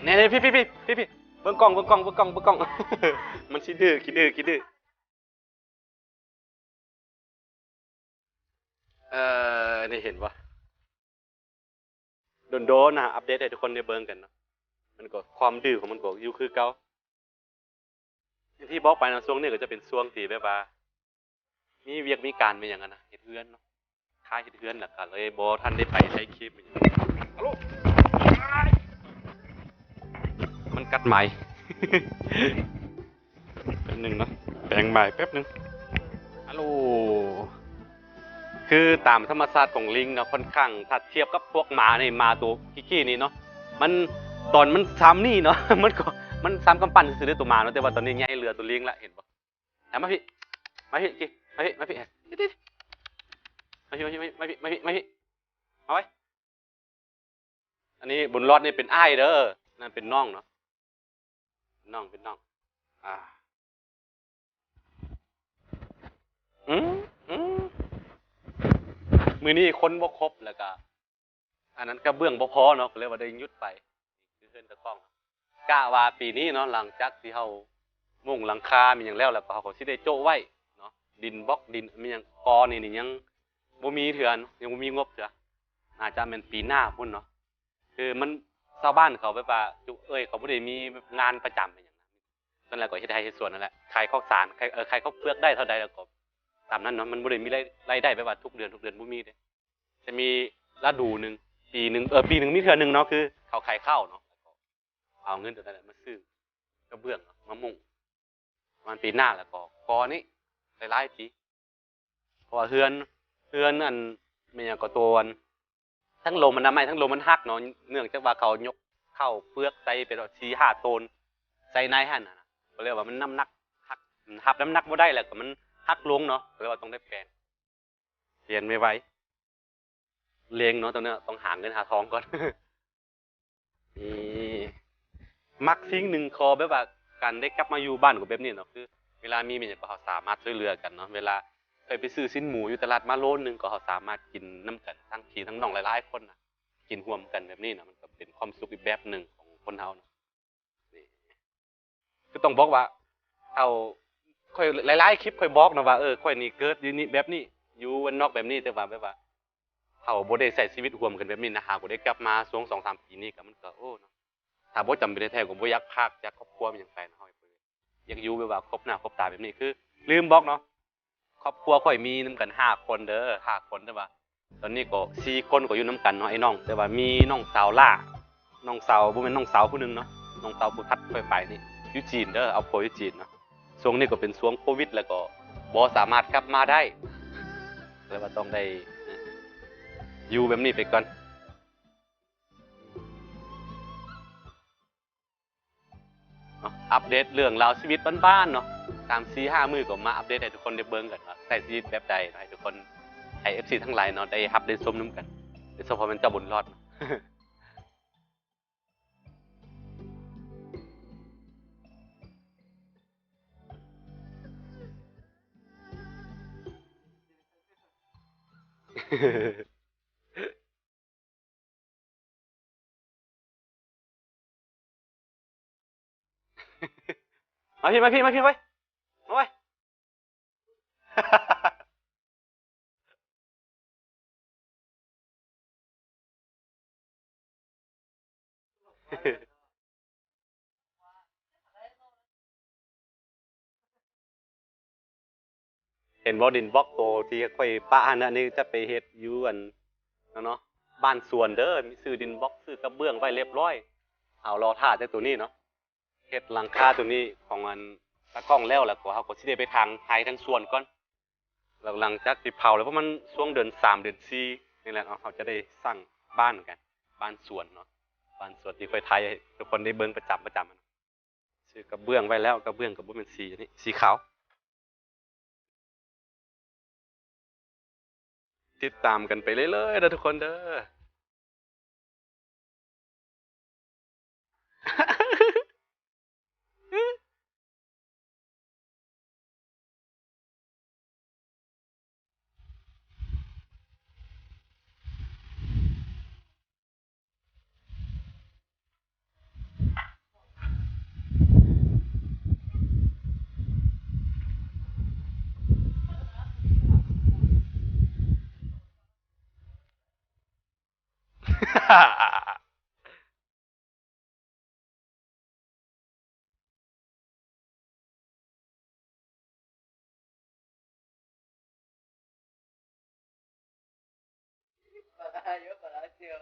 ແນ່ໆ ພີ່ໆ ພີ່ໆ ເບິ່ງກ້ອງ ເບິ່ງກ້ອງ ເບິ່ງກ້ອງ ເບິ່ງກ້ອງ ມັນຊິດື້ ຂີ້ດື້ ຂີ້ດື້. ເອີ ນີ້ເຫັນບໍ່? ດົນໆນະ ອັບເດດໃຫ້ທຸກຄົນໄດ້ເບິ່ງກັນເນາະ. ມັນກໍ ຄວາມດື້ຂອງມັນກໍຢູ່ຄືເກົ່າ. ຢ່າງທີ່ບອກໄປເນາະ, ຊ່ວງນີ້ກໍຈະເປັນຊ່ວງທີ່ແບບວ່າ ມີວຽກມີການ ມີຫຍັງຫັ້ນນະ, ເຮັດເຮືອນເນາະ, ຄ້າຍເຮັດເຮືອນ ແລ້ວກໍເລີຍບໍ່ທັນໄດ້ໄປຖ່າຍຄລິບ. ມັນກັດໄມ. ແປັບໜຶ່ງເນາະ, ແປງໄມແປັບໜຶ່ງ. ຮັລໂຫຼ. ຄືຕາມທຳມະຊາດຂອງລິງເນາະ, ຂ້ອນຂ້າງ ຖ້າທຽບກັບພວກໝານີ້, ໝາໂຕກີ້ໆນີ້ເນາະ, ມັນ ຕອນມັນຊ່ຳນີ້ເນາະ, ມັນກໍ ມັນຊ່ຳກຳປັ້ນຊື່ໆເດ້ ໂຕໝາເນາະ, ແຕ່ວ່າຕອນນີ້ໃຫຍ່ເຫຼືອໂຕລິງລະ, ເຫັນບໍ່? ເອົາມາພີ້ ມາພີ້ ມາພີ້ ມາພີ້ ມາພີ້ ມາພີ້ ມາພີ້ ມາພີ້ ມາພີ້ ມາພີ້ ມາພີ້ ມາພີ້ ມາໄວ້. ອັນນີ້ບຸນລອດນີ້ເປັນອ້າຍເດີ, ນັ້ນເປັນນ້ອງເນາະ, ເປັນນ້ອງ ເປັນນ້ອງ. ອ່າ ອືມ ອືມ ມື້ນີ້ຄົນບໍ່ຄົບ ແລ້ວກະ ອັນນັ້ນກະເບື້ອງບໍ່ພໍເນາະ, ກໍເລີຍວ່າໄດ້ຢຸດໄປ. ຄືເຮືອນຕາກ້ອງ ກະວ່າປີນີ້ເນາະ, ຫຼັງຈາກທີ່ເຮົາມຸງຫຼັງຄາມີຫຍັງແລ້ວ, ແລ້ວກໍເຮົາກໍຊິໄດ້ໂຈະໄວ້ເນາະ, ດິນບລັອກ ດິນມີຫຍັງ ກໍນີ້ນີ້ຍັງບໍ່ມີເທື່ອ, ຍັງບໍ່ມີງົບເທື່ອ, ໜ້າຈະແມ່ນປີໜ້າພຸ້ນເນາະ. ຄືມັນ ຊາວບ້ານເຂົາແບບວ່າ ຈຸເອີຍ ເຂົາບໍ່ໄດ້ມີແບບງານປະຈຳອີຫຍັງນະ, ສ່ວນຫຼາຍກໍເຮັດໄຮ່ເຮັດສວນນັ້ນແຫຼະ, ຂາຍເຂົ້າສານ ຂາຍ ເອີ ຂາຍເຂົ້າເປືອກໄດ້ເທົ່າໃດ ແລ້ວກໍຕາມນັ້ນເນາະ, ມັນບໍ່ໄດ້ມີລາຍ ລາຍໄດ້ແບບວ່າທຸກເດືອນ ທຸກເດືອນບໍ່ມີເດ້. ຈະມີລະດູໜຶ່ງ ປີໜຶ່ງ ເອີ ປີໜຶ່ງມີເທື່ອໜຶ່ງເນາະ, ຄືເຂົາຂາຍເຂົ້າເນາະ, ເຂົາເອົາເງິນຕົວນັ້ນແຫຼະມາຊື້ກະເບື້ອງເນາະ ມາມຸງ ປະມານປີໜ້າ ແລ້ວກໍກໍ່ນີ້ຫຼາຍໆປີ. ເພາະວ່າເຮືອນ ເຮືອນອັນ ແມ່ນຫຍັງກໍ ໂຕອັນ ທັງລົມ ອັນນະ ໄມ້ທັງລົມມັນຫັກເນາະ, ເນື່ອງຈາກວ່າເຂົາຍົກເຂົ້າເປືອກໃສ່ເປັນສີ່ຫ້າໂຕນ ໃສ່ໃນຫັ້ນນະ, ກໍເລີຍວ່າມັນນ້ຳໜັກຫັກ ຮັບນ້ຳໜັກບໍ່ໄດ້ ແລ້ວກໍມັນຫັກລົງເນາະ, ກໍເລີຍວ່າຕ້ອງໄດ້ແປງ ປ່ຽນໄວໆ ເລັ່ງເນາະ, ຕອນນີ້ຕ້ອງຫາເງິນຫາທອງກ່ອນ. ນີ້ ມັກສິ່ງໜຶ່ງ ຂໍແບບວ່າການໄດ້ກັບມາຢູ່ບ້ານກໍແບບນີ້ເນາະ, ຄືເວລາມີແມ່ນຫຍັງກໍເຮົາສາມາດຊ່ວຍເຫຼືອກັນເນາະ, ເວລາຂ້ອຍໄປຊື້ຊີ້ນໝູຢູ່ຕະຫຼາດມາໂລໜຶ່ງ ກໍເຮົາສາມາດກິນນຳກັນ ທັງພີ່ທັງນ້ອງຫຼາຍໆຄົນນະ, ກິນຮ່ວມກັນແບບນີ້ນະ, ມັນກໍເປັນຄວາມສຸກອີກແບບໜຶ່ງຂອງຄົນເຮົາເນາະ. ນີ້ ຄືຕ້ອງບອກວ່າ ເຮົາ ຂ້ອຍ ຫຼາຍໆຄລິບຂ້ອຍບອກນະວ່າ ເອີ ຂ້ອຍນີ້ເກີດຢູ່ນີ້ ແບບນີ້ ຢູ່ບ້ານນອກແບບນີ້, ແຕ່ວ່າແບບວ່າ ເຮົາບໍ່ໄດ້ໃຊ້ຊີວິດຮ່ວມກັນແບບນີ້ນະ, ຫາກໍໄດ້ກັບມາຊ່ວງສອງສາມປີນີ້ ກໍມັນກໍ ໂອ້ ເນາະ, ຖ້າບໍ່ຈຳເປັນແທ້ໆ ກໍບໍ່ຢາກພາກຈາກຄອບຄົວຫຍັງໄປນະ, ເຮົາຢາກຢູ່ແບບວ່າພົບໜ້າພົບຕາແບບນີ້. ຄືລືມບອກເນາະ, ຄອບຄົວຂ້ອຍມີນຳກັນຫ້າຄົນເດີ ຫ້າຄົນ, ແຕ່ວ່າຕອນນີ້ກໍສີ່ຄົນກໍຢູ່ນຳກັນເນາະ ໄອ້ນ້ອງ, ແຕ່ວ່າມີນ້ອງສາວຫຼ້າ ນ້ອງສາວ ບໍ່ແມ່ນ ນ້ອງສາວຜູ້ໜຶ່ງເນາະ, ນ້ອງສາວຜູ້ຖັດຂ້ອຍໄປນີ້ ຢູ່ຈີນເດີ, ເອົາຜົວຢູ່ຈີນເນາະ. ຊ່ວງນີ້ກໍເປັນຊ່ວງໂຄວິດ ແລ້ວກໍບໍ່ສາມາດກັບມາໄດ້, ກໍເລີຍວ່າຕ້ອງໄດ້ ນະ ຢູ່ແບບນີ້ໄປກ່ອນ. ເນາະ ອັບເດດເລື່ອງລາວຊີວິດບ້ານໆເນາະ, ສາມສີ່ຫ້າມື້ກໍມາອັບເດດໃຫ້ທຸກຄົນໄດ້ເບິ່ງກັນວ່າໃຊ້ຊີວິດແບບໃດເນາະ, ໃຫ້ທຸກຄົນ ໃຫ້ເອັຟຊີທັງຫຼາຍເນາະ ໄດ້ຮັບໄດ້ຊົມນຳກັນ, ໂດຍສະເພາະແມ່ນເຈົ້າບຸນລອດເນາະ. ມາພີ້ ມາພີ້ ມາພີ້ ມາໄວ້ ມາໄວ້. ເຫັນບໍ່ ດິນບລັອກໂຕທີ່ຂ້ອຍປະຫັ້ນນະ, ອັນນີ້ຈະໄປເຮັດຢູ່ອັນນັ້ນເນາະ ບ້ານສວນເດີ, ຊື້ດິນບລັອກ ຊື້ກະເບື້ອງໄວ້ລຽບລ້ອຍ, ເຮົາລໍຖ້າແຕ່ໂຕນີ້ເນາະ. ເຮັດຫຼັງຄາໂຕນີ້ຂອງອັນຕາກ້ອງແລ້ວ ແລ້ວກໍເຮົາກໍຊິໄດ້ໄປຖາງໄຮ່ທາງສວນກ່ອນ. ແລ້ວຫຼັງຈາກທີ່ເຜົາແລ້ວ ປະມານຊ່ວງເດືອນສາມ ເດືອນສີ່ນີ້ແຫຼະເນາະ, ເຮົາຈະໄດ້ສ້າງບ້ານກັນ, ບ້ານສວນເນາະ, ບ້ານສວນທີ່ຂ້ອຍຖ່າຍໃຫ້ທຸກຄົນໄດ້ເບິ່ງປະຈຳ ປະຈຳ. ຊື້ກະເບື້ອງໄວ້ແລ້ວ, ກະເບື້ອງກໍບໍ່ແມ່ນສີອັນນີ້, ສີຂາວ. ຕິດຕາມກັນໄປເລື້ອຍໆເດີທຸກຄົນເດີ. Ayo, Palacio.